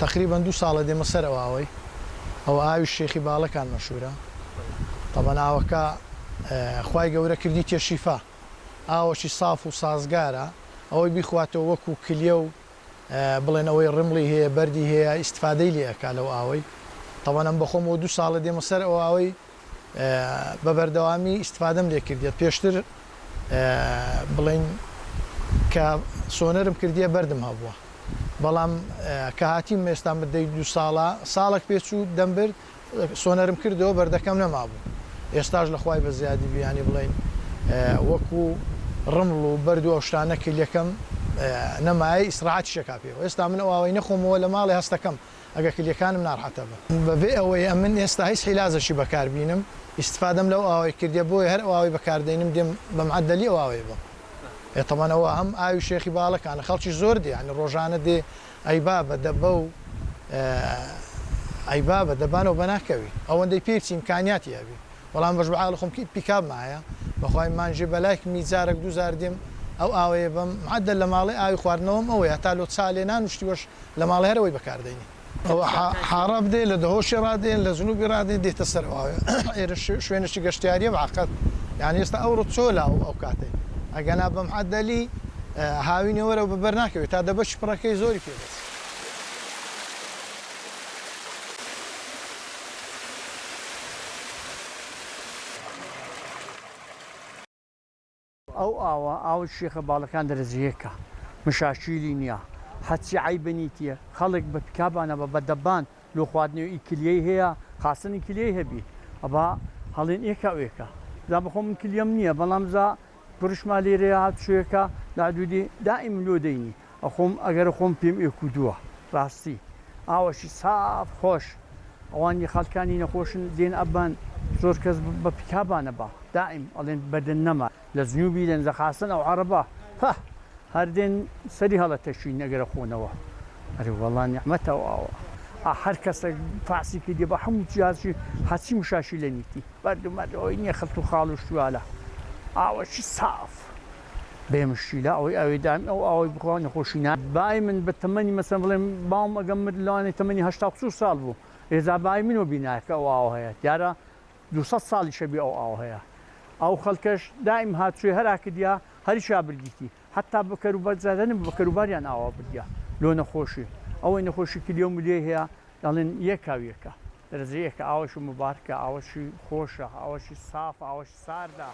تەقریبەن دوو ساڵە دێمە سەر ئەو ئاوەی ئەوە ئاوی شێخی باڵەکان مەشورە تەبەن ئاوەکە خوای گەورە کردیتیە شیفا ئاوەکی ساف و سازگارە ئەوەی بیخواتەوە وەکو کلیە و بڵێن ئەوەی ڕمڵی هەیە بەردی هەیە ئیستفادەی لێ ئەکا لەو ئاوەی تەبەن ئەم بەخۆمەوە دوو ساڵە دێمە سەر ئەو ئاوەی بە بەردەوامی ئیستفادەم لێ کردیە پێشتر بڵێن کە سۆنەرم کردیە بەردم هەبووە بەڵام کە هاتیم ئێستا مدەی دوو ساڵە ساڵێک پێچوو دەمبرد سۆنەرم کردەوە بەردەکەم نەمابوو ئێستاش لە خوای بە زیادی بیانی بڵێن وەکو ڕمڵ و بەرد و ئەو شتانە کلیەکەم نەمایە ئیسراحەتی شەکا پێوە ئێستا من ئەو ئاوەی نەخۆمەوە لە ماڵێ هەستەکەم ئەگەر کلیەکانم ناڕحەتە بن. بەبێ ئەوەی ئەمن ئێستا هیچ عیلاجەکی بەکار بینم ئیستفادەم لەو ئاوەی کردیە بۆیە هەر ئەو ئاوەی بەکار دەینم دێم بە معەدەلی ئەو ئاوەی بەم ئێ تەبعەن ئەوە هەم ئاوی شێخی باڵەکانە خەڵکیش زۆر دێ یانی ڕۆژانە دێ ئەی بابە دەبە و ئەی بابە دەبانەوە بەناکەوی ئەوەندەی پێی بچی ئیمکانیاتی هەبی بەڵام بەش بەعاڵی خۆم پیکابم هەیە بەخوای مانگێ بەلایک می جارەک دوو جار دێم ئەو ئاوەیە بەم معەدەل لە ماڵێ ئاوی خواردنەوەم ئەوەیە هەتا لۆ چا لێنان و شتی وەش لە ماڵێ هەر ئەوەی بەکار دەینی. ئەوە حاڕە بدێ لە دهۆکی ڕادێن لە جنوبی ڕادێن دێتە سەر ئەو ئاوێ ئێرە شوێنێکی گەشتیاریە بەعەقەت یانی ئێستا ئەوڕۆ چۆلە ئەو ئەو کاتەی ئەگەنا بە معەدەلی هاوینێ وەرەوە بە بەر ناکەوێ تا دەبەشی پڕەکەی زۆری پێ دەچێ. ئەو ئاوە ئاوی شێخە باڵەکان دەرەجە یەکە مشاکیلی نیە هەرچی عەیبە نیتیە خەڵک بە پیکابانە بە بە دەبان لۆ خواردنەوە ئی کلیەی هەیە خاسن ئی کلیەی هەبی ئەبا هەڵێن ئێکا و ئێکا جا بەخۆم من کلیەم نیە بەڵام جا کوڕیشما لێرەیە هاتوچۆیەکە لە حدودی دائیم لۆ دەینی ئەخۆم ئەگەر خۆم پێم ئێکودووە ڕاستی ئاوەشی ساف خۆش ئەوانی خەڵکانی نەخۆشن دێن ئەبەن زۆر کەس بە پیکابانە با دائیم ئەڵێن بەدن نەما لە جنوبی دێن لە خاستن ئەو عەڕەبە پە هەر دێن سەری هەڵەتەشین ئەگەر ئەخۆنەوە ئەرێ وەڵا نیعمەتە ئەو ئاوە ئا هەر کەسەک فاسی کردیە بە هەموو جیازی هەرچی مشاشی لە نیتی بەرد و مەرد ئەوەی نیە خەڵت و خاڵ و شتوالە ئاوەشی ساف بێ مشکیلە ئەوەی ئەوێ دایم ئەو ئاوەی بخوا نەخۆشی نا بای من بە تەمەنی مەسەن بڵێم باوم ئەگەم مرد لەوانەیە تەمەنی 84 ساڵ بوو ئێجا بای منەوە بینایە کە ئەو ئاوە هەیە دیارە 200 ساڵیشە بێ ئەو ئاوە هەیە ئەو خەڵکەش دایم هاتوێ هەرا کردیا هەریشا بردیتی حتا بە کەروبار زادەنم بە کەروباریان ئاوا بردیا لۆ نەخۆشی ئەوەی نەخۆشی کلیە و ملیەی هەیە دەڵێن یەکا و یەکە دەرەجە یەکە ئاوەشی موبارکە ئاوەشی خۆشە ئاوەشی سافە ئاوەشی ساردە.